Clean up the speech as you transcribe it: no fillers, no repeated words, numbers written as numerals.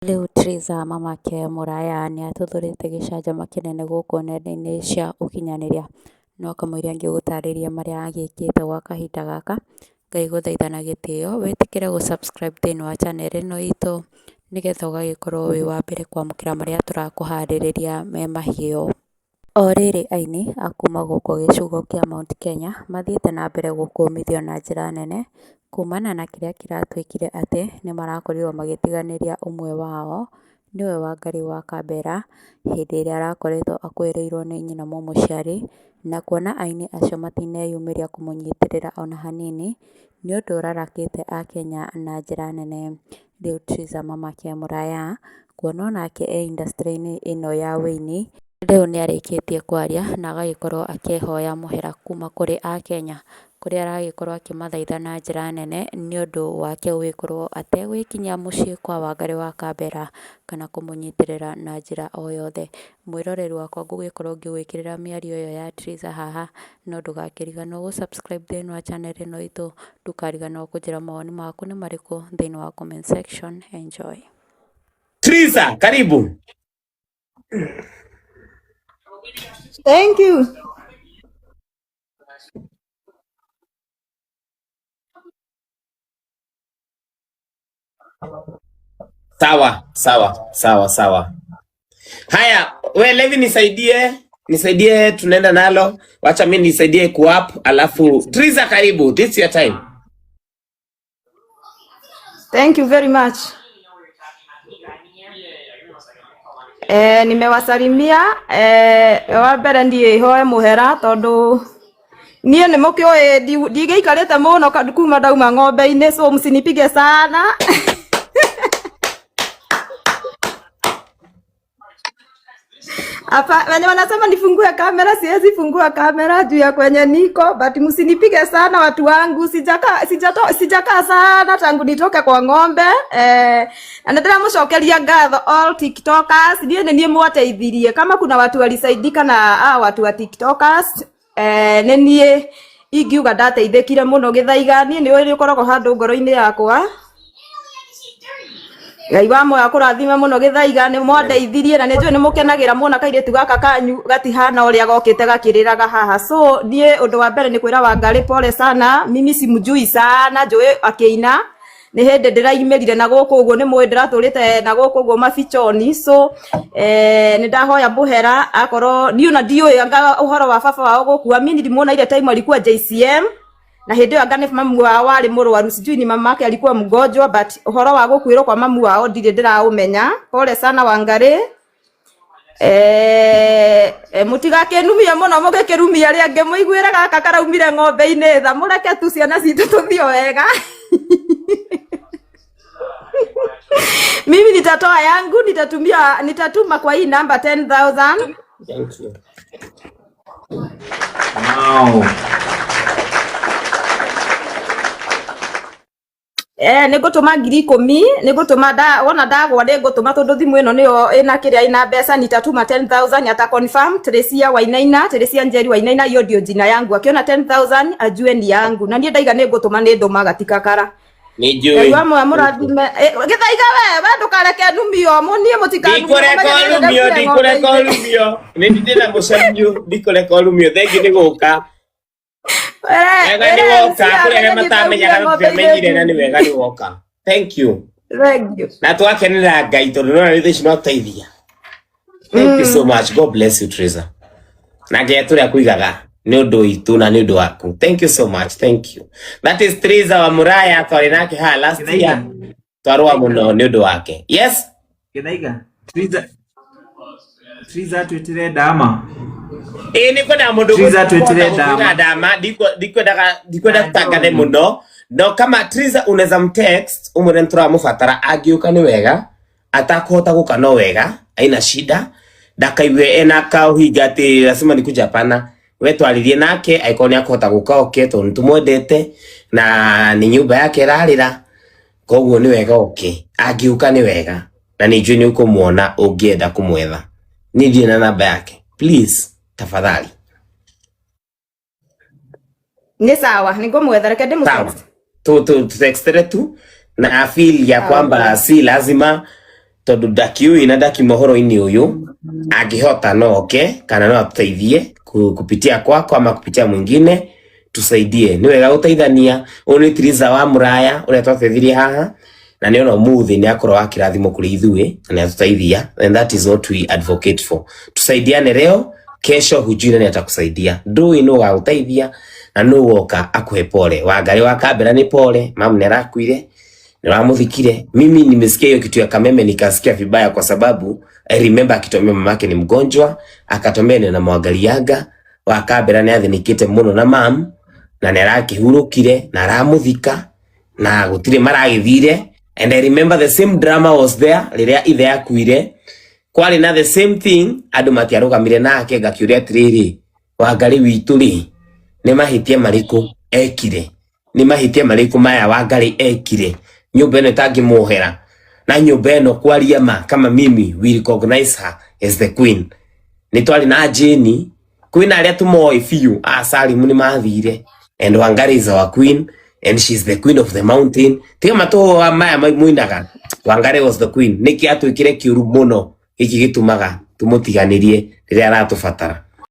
Rĩu Triza mamake Mũraya nĩatuthũrĩte gĩcanjama kĩnene gũkũ nenda-inĩ cia ũkinyanĩria, no kamũira ngĩgũtarĩria marĩa agĩkĩte gwa kahinda gaka, ngagĩgũthaitha na gĩtĩo wĩtĩkĩre gũ subscribe thĩinĩ wa channel ĩno itũ, nĩgetha ũgagĩkorwo wĩ wa mbere kwamũkĩra marĩa tũrakũharĩrĩria me mahiũ. O rĩrĩ aini a kuma gũkũ gĩcigo kĩa Mount Kenya mathiĩte na mbere gũkũmithio na njĩra nene, kumana na kĩrĩa kĩratuĩkire atĩ nĩmarakorirwo magĩtiganĩria ũmwe wao, nĩwe Wangarĩ wa Kambera, hĩndĩ ĩrĩa arakoretwo akuĩrĩirwo nĩ nyina mũmũciari, na kuona aini acio matineyumĩria kũmũnyitĩrĩra ona hanini, nĩ ũndũ ũrarakĩte akenya na njĩra nene. Rĩu Triza mamake Mũraya, kuona onake e industry-inĩ ĩno ya wũini, rĩu nĩarĩkĩtie kwaria na agagĩkorwo akĩhoya mũhera kuma kũrĩ akenya, kũrĩa aragĩkorwo akĩmathaitha na njĩra nene nĩ ũndũ wake gũgĩkorwo ategwĩkinyia mũciĩ kwa Wangarĩ wa Kambera, kana kũmũnyitĩrĩra na njĩra o yothe. Mwĩroreri wakwa ngũgĩkorwo ngĩgwĩkĩrĩra mĩario ĩyo ya Triza haha, no ndũgakĩriganĩrwo gũ subscribe thĩinĩ wa channel ĩno itũ, ndũkariganĩrwo kũnjĩra mawoni maku nĩ marĩkũ thĩinĩ wa comment section. Enjoy. Triza, karibu. Thank you. Sawa, sawa, sawa, sawa. Haya, we Levi nisaidie, nisaidie tunaenda nalo. Wacha mimi nisaidie kuap, alafu Triza karibu. This is your time. Thank you very much. Nimewasalimia wa mbere ndiĩ hoe mũhera tondũ niĩ nĩ mũkĩũĩ ndigĩikarĩte mũno kuma ndauma ng'ombe-inĩ, so msinipige sana. Hapa wenye wanasema nifungue kamera, siwezi fungua kamera juu ya kwenye niko, but msinipige sana watu wangu, sijakaa sijakaa sana tangu nitoke kwa ng'ombe na nĩndĩramũcokeria ngatho all tiktokers, niĩ nĩ niĩ mwateithirie. Kama kuna watu walisaidika na watu wa tiktokers nĩ niĩ ingiuga ndateithĩkire mũno Gĩthaiga, niĩ nĩ ũrĩ ũkoragwo handũ ngoro-inĩ yakwa. Ngai wa moyo akũrathime mũno Gĩthaiga, nĩ mwandeithirie na nĩ njũĩ nĩ mũkenagĩra muona kairĩtu gaka kanyu gatihana ũrĩa gokĩte gakĩrĩraga haha. So niĩ ũndũ wa mbere nĩ kwĩra Wangarĩ pole sana, mimi simjui sana, njũĩ akĩina nĩ hĩndĩ ndĩraimĩrire na gũkũ ũguo, nĩ mũĩ ndĩratũrĩte na gũkũ ũguo mabichoni. So nĩ ndahoya mũhera akorwo niĩ ona ndiũĩ anga ũhoro wa baba wao gũkua. Mimi nilimuona ile time alikuwa JCM na hĩndĩ ĩyo anga nĩ mamu wao warĩ mũrwaru, sijui ni mama yake alikuwa mgonjwa, but ũhoro wa gũkuĩrwo kwa mamu wao ndirĩ ndĩraũmenya. Pole sana Wangarĩ. Mũtigakĩnumie mũno mũgĩkĩrumia arĩa angĩ, mũiguĩre gaka karaumire ng'ombe-inĩ tha, mũreke tu ciana citũ tũthiĩ wega. Mimi nitatoa yangu, nitatuma kwa hii namba 10,000. Thank you. Wow. Nĩngũtũma 10,000, nĩngũtũma wona ndagwa nĩngũtũma tondũ thimũ ĩno nĩyo ĩna kĩrĩa ĩna mbeca, nitatuma 10,000 ata confirm Teresia Wainaina, Teresia Njeri Wainaina, hiyo ndio jina yangu. Akiona 10,000 ajue ni yangu. Na niĩ ndaiga nĩngũtũma nĩndũmaga tikakara. Nĩ Ngai njũĩ. wa moyo mũrathime. Gĩthaiga we ndũkareke numio, niĩ mũtikanumio, Ndikũreka mũmenye nĩ ũrumio, ndaumire ndikũreka ng'ombe-inĩ. ũrumio. Nĩ ndĩna mũcemanio, ndikũreka ũrumio. Thengi nĩ gũka. Wega nĩ woka, kũrĩ arĩa matamenyaga no tũtiamenyire na nĩ wega nĩ woka. Thank you. Thank you. Na twakenera Ngai tondũ nĩwona rĩu thaa ici no teithia. Thank you so much. God bless you, Teresa. Na Ngai atũre akũigaga nĩ ũndũ witũ na nĩ ũndũ waku. Thank you so much. Thank you. That is Teresa wa Mũraya twarĩ nake haha last year. Gĩthaiga. Twarũa mũno nĩ ũndũ wake. Yes. Gĩthaiga. Triza Triza twĩtĩre ndama. Ĩĩ nĩ kwenda mũndũ Triza ũkũhota twĩtĩre gũkwĩra ndama. ndama, ndikwenda tũtangane mũno. No kama Triza unaweza mtext umwĩre nĩtũramũbatara, angĩũka nĩ wega, atakũhota gũka no wega, aina shida, ndakaigue ena kaũhinga atĩ lazima nikuja, hapana. We twarĩrie nake angĩkorwo nĩ akũhota gũka oke tondũ nĩtũmwendete na nĩ nyũmba yake ĩrarĩra, koguo nĩ wega oke, angĩũka nĩ wega na nĩ njũĩ nĩ ũkũmuona ũngĩenda kũmwetha. Niĩ ndirĩ na namba yake, please tafadhali. Nĩ sawa, nĩngũmwetha, reke Sawa, ndĩmũtext. tu tu tutextere tu na feel ya Sawa. kwamba si lazima Tondu ndakiũĩ na ndakiuma ũhoro-inĩ ũyũ, angĩhota no oke kana no atuteithie kupitia kwako ama kupitia mwingine, tusaidie. Nĩ wega gũteithania. Ũyũ nĩ Triza wa Mũraya ũrĩa twateithirie haha, na nĩ ona ũmũthĩ nĩ akorwo wa kĩrathimo kũrĩ ithuĩ na nĩ atũteithia, and that is what we advocate for. Tusaidiane leo, kesho hujui nani atakusaidia. Ndũĩ nũ ũgagũteithia na nũ woka akuhe pole. Wangarĩ wa Kambera nĩ pole, mamu nĩ arakuire, nĩwamuthikire. Mimi nimesikia hiyo kitu ya Kameme nikasikia vibaya, kwa sababu I remember akituambia mamake ni mgonjwa, akatuambia ni namwangaliaga. Wa Kambera nĩ athinikite mũno na mam na nĩ arakĩhurũkire na aramuthika na gũtirĩ maragĩthire. And I remember the same drama was there rĩrĩa ithe akuire, kwarĩ na the same thing, andũ matiarũgamire nake. Ngakĩũria atĩrĩrĩ, Wangarĩ witũ rĩ, nĩ mahĩtia marĩkũ ekire? Nĩ mahĩtia marĩkũ maya Wangarĩ ekire nyũmba ĩno ĩtangĩmuohera? Na nyũmba ĩno, kwaria ma, kama mimi, we recognize her as the queen. Nĩ twarĩ na Jane, kwĩna arĩa tũmoĩ biũ a Salimu nĩ mathire, and Wangari is our queen and she's the queen of the mountain. Tiga matũhũa maya mũinaga, Wangari was the queen. Nĩkĩ atwĩkire kĩũru mũno gĩkĩ gĩtũmaga tũmũtiganĩrie rĩrĩa aratũbatara?